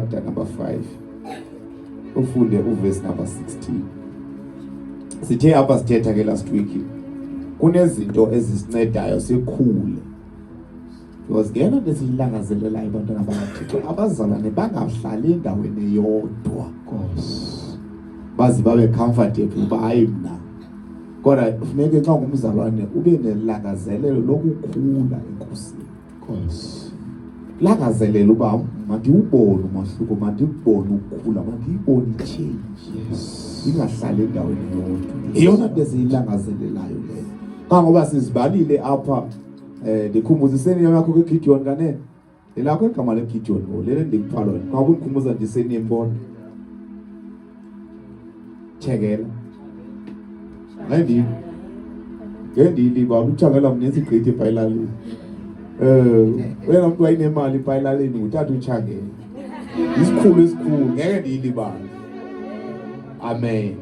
Chapter number 5, ufunde uverse number 16. Sithe apha sithetha ke last week, kunezinto ezisincedayo sikhule, because ngeyona nto esiyilangazelelayo, bantwana bakaThixo, abazalwane bangahlali endaweni eyodwa. Nkosi. Baze babe comfortable uba hayi mna, kodwa funeke xa ungumzalwane ube nelangazelelo lokukhula enkosini. Nkosi. Langazelela uba mandiwubone umahluko, mandikubone ukukhula, mandiyibone i-change. Ingahlali endaweni eyodwa. Yeyona nto esiyilangazelelayo leyo. Kangoba sizibalile apha, ndikhumbuza isurname yakho kwiGideon kanene. Lelakho igama leGideon ngo lele ndikupha lona. Xa kundikhumbuza nje isurname bona. Tshekela. Hayi, ngendiyilibala uTshangela mninzi gqithi phaa elalini. Oyena mntu wayenemali phaa elalini ngutata uTshangela. Isikhulu esikhulu, ngeke ndiyilibale. Amen.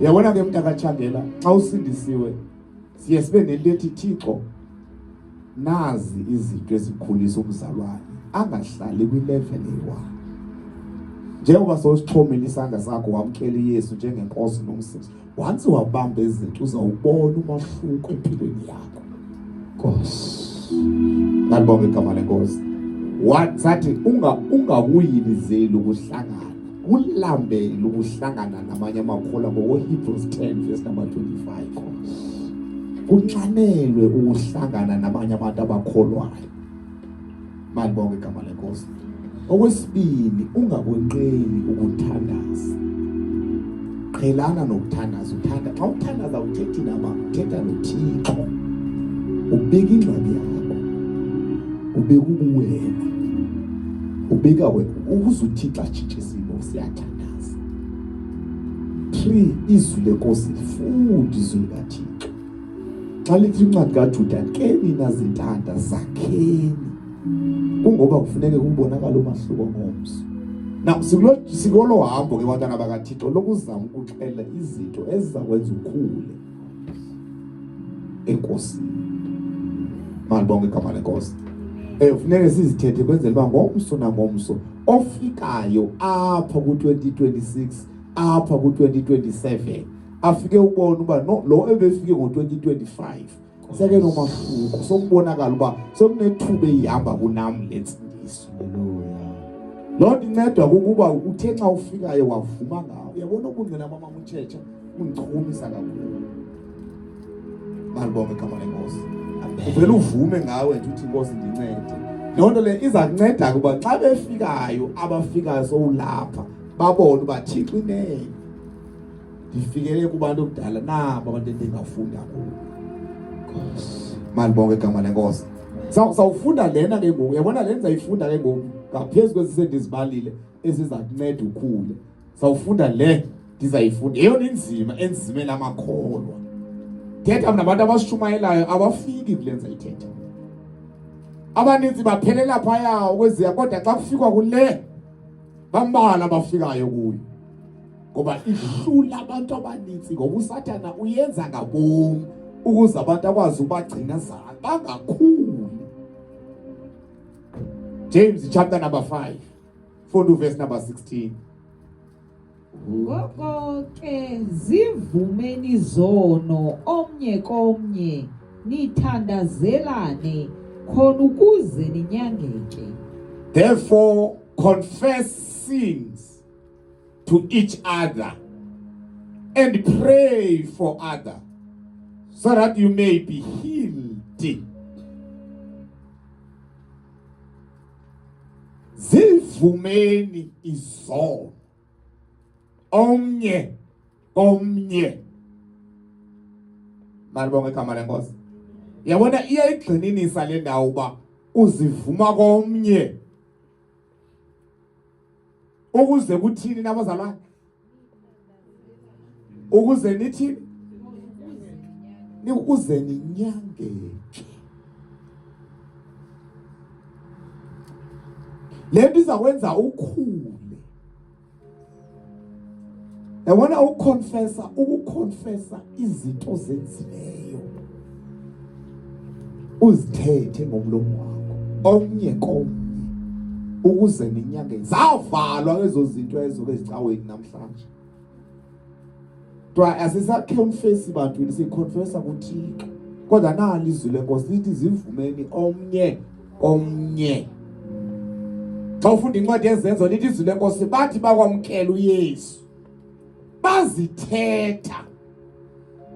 Uyabona ke mntakaTshangela, xa usindisiwe siye sibe nento ethi, Thixo, nazi izinto ezikhulisa umzalwane angahlali kwilevel eyi-1. Njengoba sowusixhomile isandla sakho wamkela uYesu njengenkosi nomsindisi, once wabamba izinto uzawubona umahluko empilweni yakho. Nkosi. Malibonge igama lenkosi. Wathi ungakuyilizeli ukuhlangana, ulambele ukuhlangana namanye amakholwa ngoko-Hebrews 10 verse number 25. Kunxanelwe ukuhlangana nabanye abantu abakholwayo. Malibonge igama lenkosi. Okwesibini, ungakwenqeni ukuthandaza. Qhelana nokuthandaza. Uthanda xa uthandaza uthethi naba, uthetha noThixo, ubika ingxaki yakho, ubika ubuwena, ubika wena ukuze uThixo atshintshe isimo. Siyathandaza. 3, izwi lenkosi, lifunda izwi likaThixo. Xa lithi incwadi kaJuda, ke nina zintanda zakheni, kungoba kufuneke kubonakala umahluko ngomso. Now sikolo hambo ke bantwana bakaThixo lokuzama ukuxela izinto ezizakwenza ukhule enkosini. Malibonge igama lenkosi. Kufuneke sizithethe kwenzela uba ngomso nangomso ofikayo apha ku-2026, apha ku-2027, afike ubona uba no, lo ebefike ngo-2025 seke nomahluko, sokubonakala uba sokunethuba eyihamba kunam le ntsindiso. Hallelujah. Loo nto incedwa kukuba uthe xa ufikayo wavuma ngawo. Uyabona ubungqina bamama uTshetsha undichumisa kakhulu. Malibonge igama lenkosi. Amen. Uvele uvume ngawe nje uthi, Nkosi ndincede. Loo nto le iza kunceda kuba xa befikayo abafikayo sowulapha babone uba Thixo inene ndifikele kubantu okudala nabo abantu endingafunda kubo. Nkosi. Malibonge igama lenkosi. Sawufunda lena ke ngoku. Uyabona le ndizayifunda ke ngoku ngaphezu kwezi sendizibalile eziza kunceda ukhule. Sawufunda le ndizayifunda. Yeyona inzima enzimela amakholwa. Thetha nabantu abashumayelayo abafiki kule ndizayithetha. Abaninzi baphelela phaya kweziya, kodwa xa kufikwa kule bambalwa abafikayo kuyo. Ngoba ihlula abantu abaninzi, ngoba uSathana uyenza ngabomi ukuze abantu akwazi ukubagcina zana bangakhuli. James chapter number 5, funda verse number 16. Ngoko ke zivumeni izono omnye komnye, nithandazelane khona ukuze ninyangeke. Therefore confess sins to each other and pray for other so that you may be healed. Zivumeni izono omnye komnye. Malibonge igama lenkosi. Yabona iyayigxininisa le ndawo uba uzivuma komnye ukuze kuthini nabazalwane, ukuze nithini, ukuze ninyangeke. Le nto izakwenza ukhule. Yabona ukuconfessa izinto ozenzileyo, uzithethe ngomlomo wakho omnye komnye. Ukuze ninyange. Zavalwa ezo zinto ezo ezicaweni namhlanje. Kuthiwa asisakhonfesi bantwini, sikhonfesa kuThixo. Kodwa nali izwi lenkosi lithi zivumeni omnye komnye. Xa ufunda incwadi yezenzo lithi izwi lenkosi bathi bakwamkela uYesu bazithetha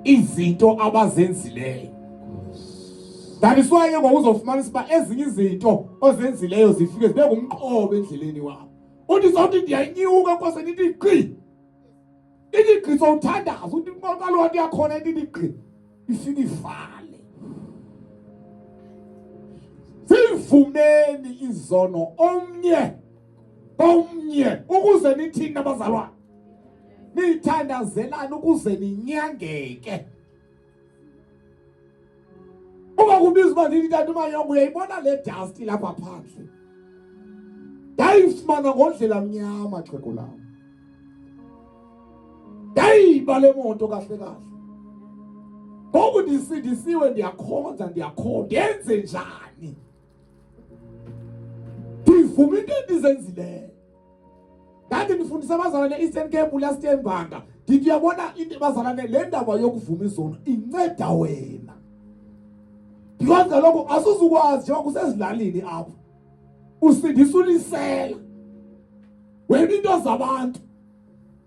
izinto abazenzileyo. That is why ke ngoku uzofumanisa uba ezinye izinto ozenzileyo zifike zibe ngumqobo endleleni wakho. Uthi sawuthi ndiyayinyuka Nkosi ndithi gqi. Ithi gqi sowuthandaza uthi kaloku wathi yakhona into ithi gqi ifike ivale. Sivumeni izono omnye komnye ukuze nithini abazalwane nithandazelane ukuze ninyangeke. Uma kubiza uba ndithi tata uManyongo uyayibona le dust lapha phandle. Ndayifumana ngondlela mnyama xhego lam. Ndayiba le moto kahle kahle. Ngoku ndisindisiwe ndiyakhonza ndiyakhonza ndenze njani? Ndivuma into endizenzileyo. Ndathi ndifundisa abazalwane e-Eastern Cape last year Mbanga. Ndithi uyabona into bazalwane le ndaba yokuvuma izono inceda wena. Because kaloku asuzukwazi njengoba kusezilalini apha. Usindisa ulisela. Wena into zabantu.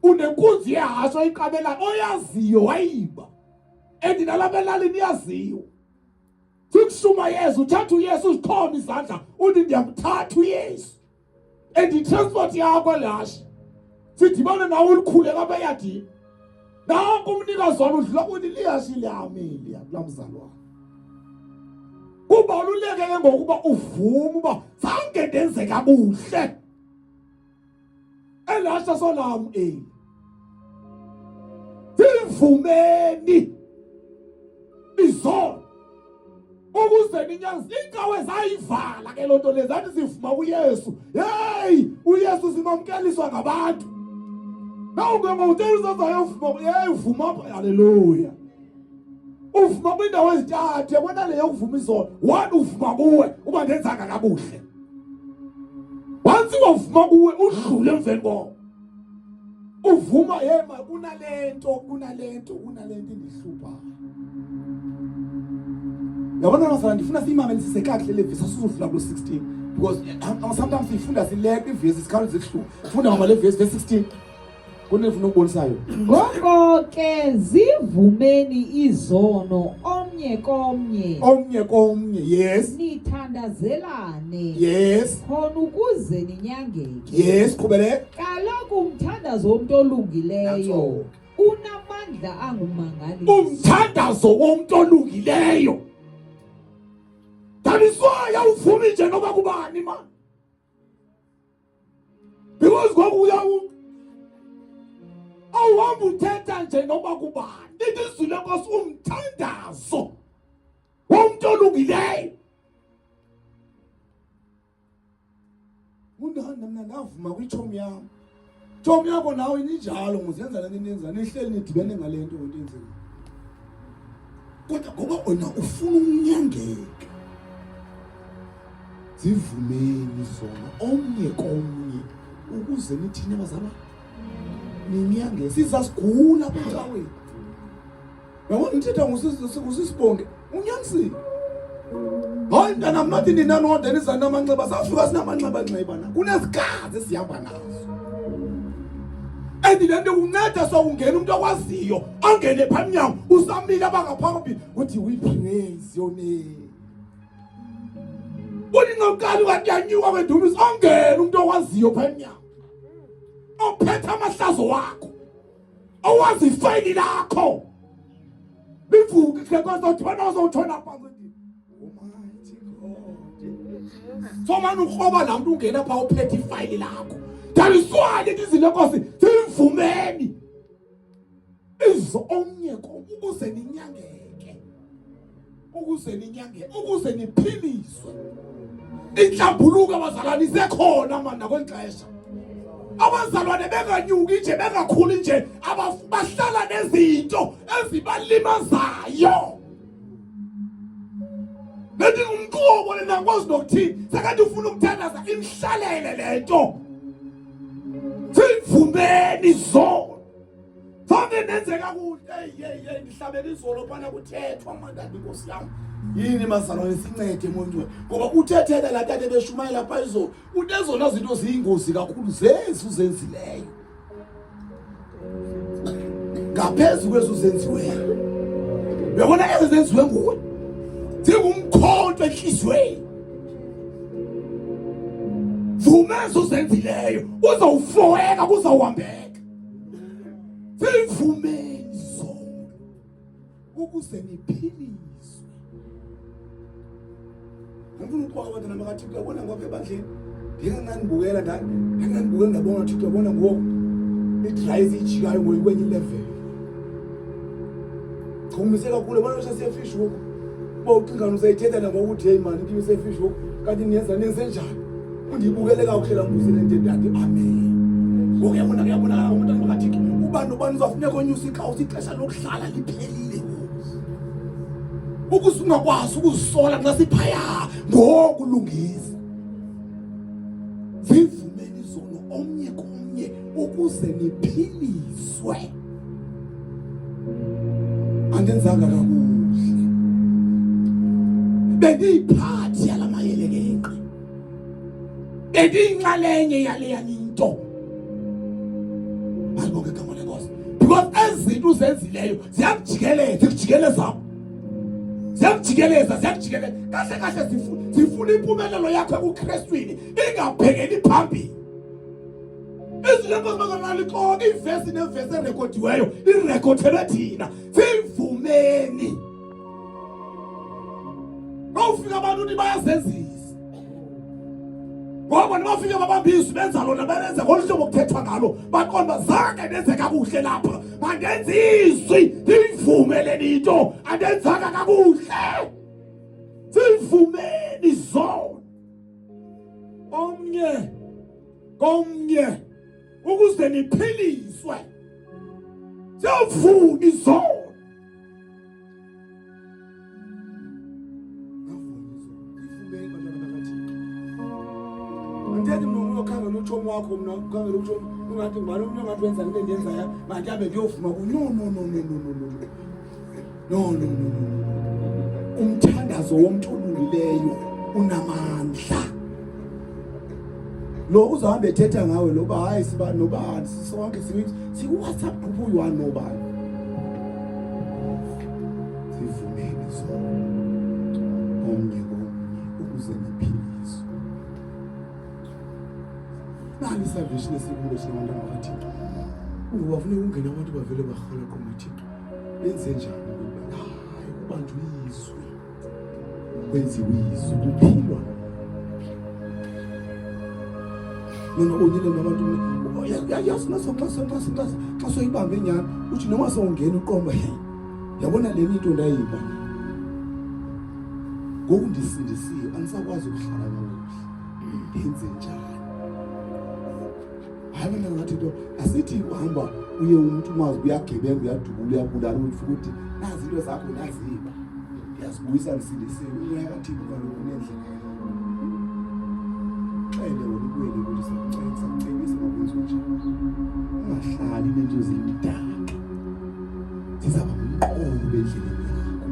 Unenkunzi yehashe oyiqabela oyaziyo wayiba. And nalapha elalini iyaziwa. Sikushumayeza uthatha uYesu uzixhome izandla uthi ndiyamthatha uYesu. And i-transport yakho lehashe sidibane nawe ulikhule apha eyadini nanku umnikazi walo udlula kuthi lihashe liyami eliya kulaa mzalwane kubaluleke ke ngokuba uvume uba zange ndenze kakuhle elihashe solam eli sivumeni izono ukuze ninyazi iinkawe zayivala ke loo nto le zathi sivuma kuyesu heyi uyesu simamkeliswa ngabantu nawuke ngowutshela usazayovuma yeyi uvuma apha haleluya uvuma kwiindawo ezintathu yabona le yokuvuma izolo one uvuma kuwe uba ndenzanga kakuhle once wavuma kuwe udlule emveni koko uvuma yema kunalento kunalento kunalento indihluphayo yabona bazalwane ndifuna siyimamelisise kakuhle le vesi asizodlula kulo 16 because sometimes siyifunda sileqa ivesi sikhawuleze kuhlungu funda mama le vesi verse 16 kunefuna ukubonisayo Ngoko ke zivumeni izono omnye komnye omnye komnye yes nithandazelane yes khona ukuze ninyangeke yes qhubeleka kaloku umthandazo womntu olungileyo Nantso. unamandla angumangaliso umthandazo womntu olungileyo that is why awuvumi nje noba kubani man because ngoku uya awuhambi uthetha nje noba kubani lithi izwi lenkosi umthandazo womntu olungileyo Undihanda mna ndavuma kwitshomi yam. Tshomi yakho nawe ninjalo muzenza le nto niyenza nihleli nidibene ngale nto into yenzeka. Kodwa ngoba wena ufuna unyangeka. Zivumeni zona omnye komnye ukuze nithini abazalwane? Ninyange sizasigula apha ecaweni. Yabona ngithetha ngusisibonge unyanisile. Hayi mntanam nothi nina nodwa niza namanxeba safika sinamanxeba nxeba na kunezigazi esihamba nazo. And le nto kunceda sokungena umuntu okwaziyo angene phaa emnyango usamile abangaphambi uthi we praise your name. Uthi nqoqala kanti yanyuka kwedumiso angene umuntu okwaziyo phaa emnyango ophethe amahlazo wakho. Owazi ifayili lakho livuke kuhle kodwa uzotshona phantsi Almighty God. So manje ukroba la muntu ungena pha uphethe ifayili lakho. That is why lithi izwi lenkosi simvumeni. Izo omnye ukuze ninyangeke. Ukuze ninyangeke, ukuze niphiliswe. Inhlambuluko abazalwane isekhona manje nakweli xesha. Abazalwane benganyuki nje bengakhuli nje abahlala nezinto ezibalimazayo. Lethi ngumqobo lena ngikwazi nokuthini. Sekathi ufuna ukuthandaza imhlalele lento. Sivumeni izono. Sonke nenze kakuhle. Hey hey hey ndihlabela izolo phana kuthethwa mandati inkosi yami. Yini mazalwane sincede moya ngoba uthethele la tata beshumayela pha izolo. Utezona zinto ziyingozi kakhulu zezi uzenzileyo. Ngaphezu kwezo zenziweyo. Uyabona ezi zenziwe nguwe. Zingumkhonto enhliziyweni. Vuma ezo uzenzileyo uzawufoeka kuzawuhambeka. Sivumeni zona ukuze niphiliswe. Ngifuna ukuxoxa abantwana bakaThixo yabona ngoku ebandleni ndike ngandibukela ndandibukela ndabona Thixo yabona ngoku idrayizi ijikayo ngoku kwenye ilevel. Chumise kakhulu yabona xa siyefish ngoku uba ucingana usayithetha nangokuthi heyi mani into isefish ngoku kanti niyenza nenze njani undibukele kakuhle la mbuzo le nto ndathi amen ngoku yabona kuyabonakala umntana bakathixo ubani ubani uzawufuneka onyusa ikawusi ixesha lokudlala liphelile ngoku ukuze ungakwazi ukuzisola xa siphaya ngoku lungisa zivumeni izono omnye komnye ukuze niphiliswe andenzanga kakuhle bendiyiphathi yala mayelekenqe bendiyinxalenye yaleyani into malibonge igama lenkosi because ezi zinto uzenzileyo ziyakujikeleza zikujikeleza ziyakujikeleza ziyakujikeleza kahle kahle zifuna impumelelo yakho ekukrestwini ingabhekeli phambili izwi lenkosi bazalwane ivesi nevesi erekhodiweyo irekhodhelwe thina sivumeni Kawufika abantu uthi bayazenzisa. Ngoba nibafike babamba izwi benza lona belenza ngolu hlobo kuthethwa ngalo baqonda uba zange ndenze kakuhle lapha mandenze izwi ndiyivume le nto andenzanga kakuhle siyivumeni zona omnye komnye ukuze niphiliswe siyovuma izono Andithethi mna uyokhangela utshomi wakho mna ukhangela utshomi ungathi ngubani umntu ongathi wenza into endiyenzayo mandihambe ndiyovuma ku no no no no no no no no no no no umthandazo womntu olungileyo unamandla lo uzohamba ethetha ngawe lo ba hayi siba nobani sisonke siku-whatsapp group uyi-one nobani sivumeni zona omnye komnye ukuze niphiliswe nali isalvation esikulo thina bantwana bakathixo kungoba funeka ungene abantu bavele barhala qoma thixo benze njani hayi kubanjwe izwi kwenziwe izwi kuphilwa nona unyile nabantu yazi naso xa xa xa soyibambe nyani uthi noma sewungena uqomba hey yabona le into ndayiba ngoku ndisindisiwe andisakwazi ukuhlala kakuhle ndenze njani hayi wena ngathi into asithi uhamba uye umuntu umazi uyagebenga uyadubula uyabulala uthi ukuthi nazi into zakho naziba ndiyazibuyisa ndisindisiwe umoya kathixo kaloku unendlela yakho xele wena ubuyele ukuthi sakucela sakucebisa makwenziwe njani ungahlali nento ezimdaka zizaba ngumqobo endleleni yakho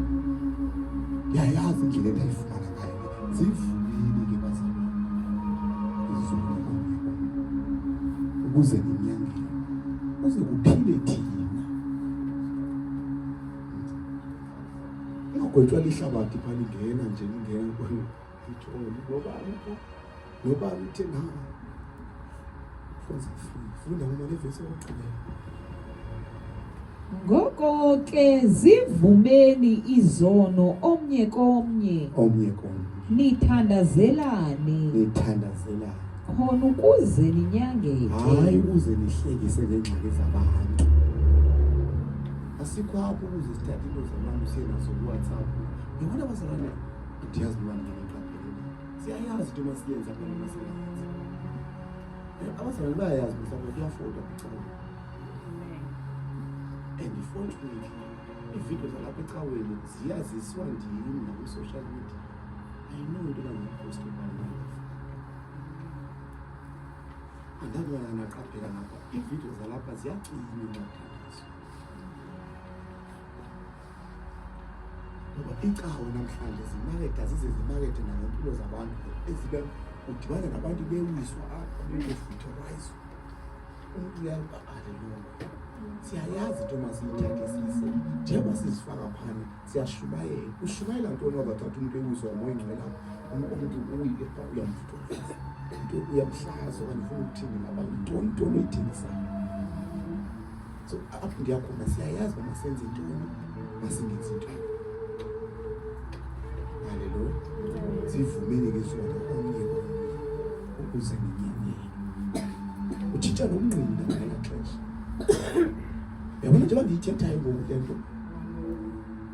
ndiyayazi indlela endayifumana ngayo zivumile ke bazalwane izono ukuze ninyangele kuze kuphile thina ungagwetshwa lihlabathi pha lingena nje lingena ithole nobani pha nobani uthe na funza free funda uma le vesi yokugqibela Ngoko ke zivumeni izono omnye komnye omnye komnye nithandazelane nithandazelane khona ukuze ninyangeke hayi ukuze nihlekise ngeengxaki zabantu asikho apho ukuze sithathe into zabantu siye nazo kuwhatsapp yabona bazalwane andiyazi uba ndingeqaphele na siyayazi into masiyenza apha noma singayenzi abazalwane bayayazi mhlawumbe kuyafotwa kwicawa and fortunately iividiyo zalapha ecaweni ziyaziswa ndim nakwi-social media. I know into yoba ngumpostile andazi uba naqaphela napha iividiyo zalapha ziyacinywa xa kuthandazwa ngoba iicawe namhlanje zimaketha zize zimakethe nangempilo zabantu ezibe udibane nabantu bewiswa apha bebefutherayizwa umntu uyaba aleluya siyayazi into masiyithathe siyise njengoba sizifaka phana siyashumayela ushumayela ntoni wazathatha umntu ewiswa ngumoya ingcwele apha umntu uwile pha uyamfuthumeza umntu uyamhlaza okanye ufuna ukuthini ngaba yintoni ntoni oyithengisayo so apho ndiyakhona siyayazi uba masenze ntoni masingenzi ntoni haleluya sivumele ke sona omnye komnye ukuze ninyangeke utshintsha nomngqina ngela xesha yabona njengoba ndiyithethayo ngoku le nto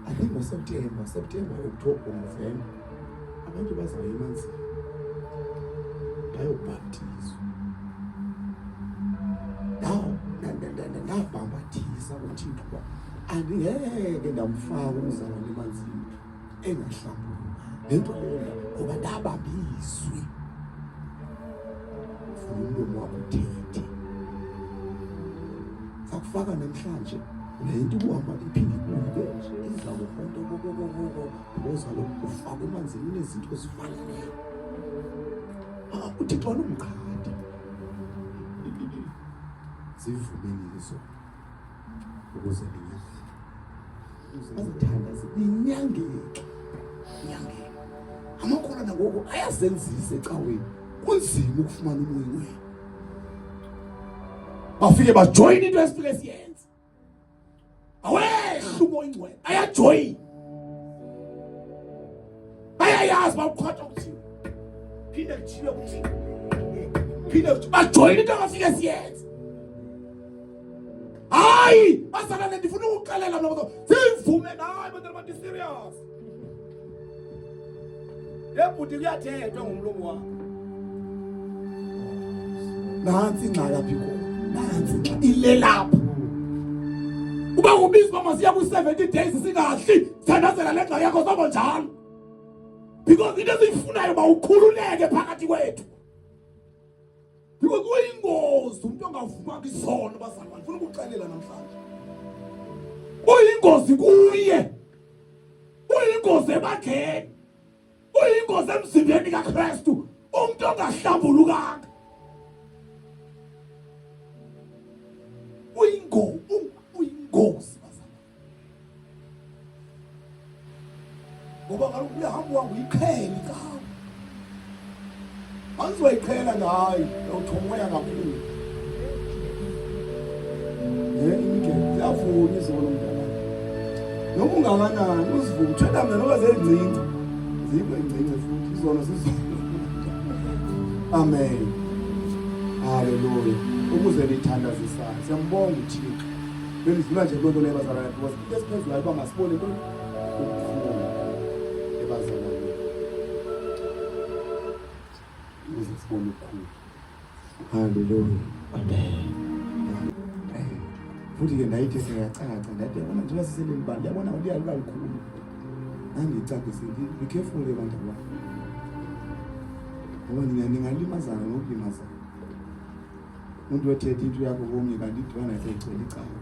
I think ngoSeptemba, September, October, November abantu bazawuya emanzini bayobhaptizwa. Ndabhambathisa uThixo uba andingeke ndamfaka umzalwane emanzini engahlambulukanga. Le nto leyo ngoba ndabamba izwi. Vula umlomo wakho uthethe. Sakufaka namhlanje le nto ubuhamba iphinde ibuye iza kuhonto kokokokoko because kaloku ufakwe emanzini unezinto ozifaneleyo. Ah, uThixo anomqhadi. Zivumeni izona ukuze ninyangeke. Bazithanda ninyangeke. Nyangeke. Amakholwa nangoku ayazenzisa ecaweni. Kunzima ukufumana umoya wenu. Bafike bajoyine into esifike siyenze. Awehla umoya ingcwele. Ayajoyina. Bayayazi bawuqhatha kuthiwa. Phinde kuthiwe kuthiwa. Phinde kuthiwe bajoyine into abafike siyenze. Hayi, bazalwane ndifuna ukuxelela mna kodwa sivume naye bantwana bantu serious. Ye bhuti kuyathethwa ngomlomo wakho. Nantsi ingxaki apha ikhona. Nantsi ingxaki ilelapha. Uba kubiza uba masiya kwi-70 days singadli, thandazela le ngxaki yakho sobo njalo. Because into esiyifunayo uba ukhululeke phakathi kwethu. Because uyingozi umuntu ongavumanga izono bazalwane. Ngifuna ukuxelela namhlanje. Uyingozi kuye. Uyingozi ebandleni. Uyingozi emzimbeni kaKristu. Umuntu ongahlambulukanga. Uyingozi bazalwane. Ngoba kaloku uyahamba uhamba uyiqhele icawa. Angizoyiqhela ngayo, uyawuthomoya kakhulu. Eh, imigelo ziyavunywa izono mntana. Noma ungakanani uzivume, thanda mina noba zencinci. Zikho incinci futhi izono zizono. Amen. Haleluya. Ukuze nithandazisane. Siyambonga uThixo. Bendidlula nje kuloo nto leyo bazalwane because into esiphezulu uba masibone ntoni ukukhula ebazalwaneni ukuze sibone ukukhula. Haleluya. Amen. Futhi ke ndayithetha yacaca ndathi yabona njengoba siseleli bali yabona uliya luba lukhulu. Ndandiyicacise be careful ke bantu abam. Ngoba nina ningalimazana nokulimazana. Umuntu wethetha into yakho komnye kanti idibana seyigcwele icala.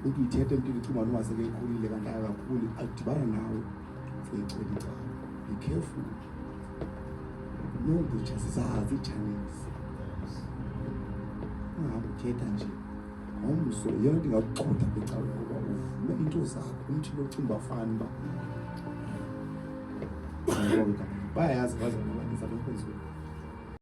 Uthi uyithetha emntwini ucinga noma sekekhulile kanti akakhuli adibana nawe seyigcwele icala. Be careful. No the sizazi ii-channels. Ungahambi uthetha nje ngomso yeyona nto ingakuxhotha apha ecaweni ngoba uvume into zakho umthi lo ucinga uba fani uba bayayazi bazalwane abaninzi apha enkonzweni.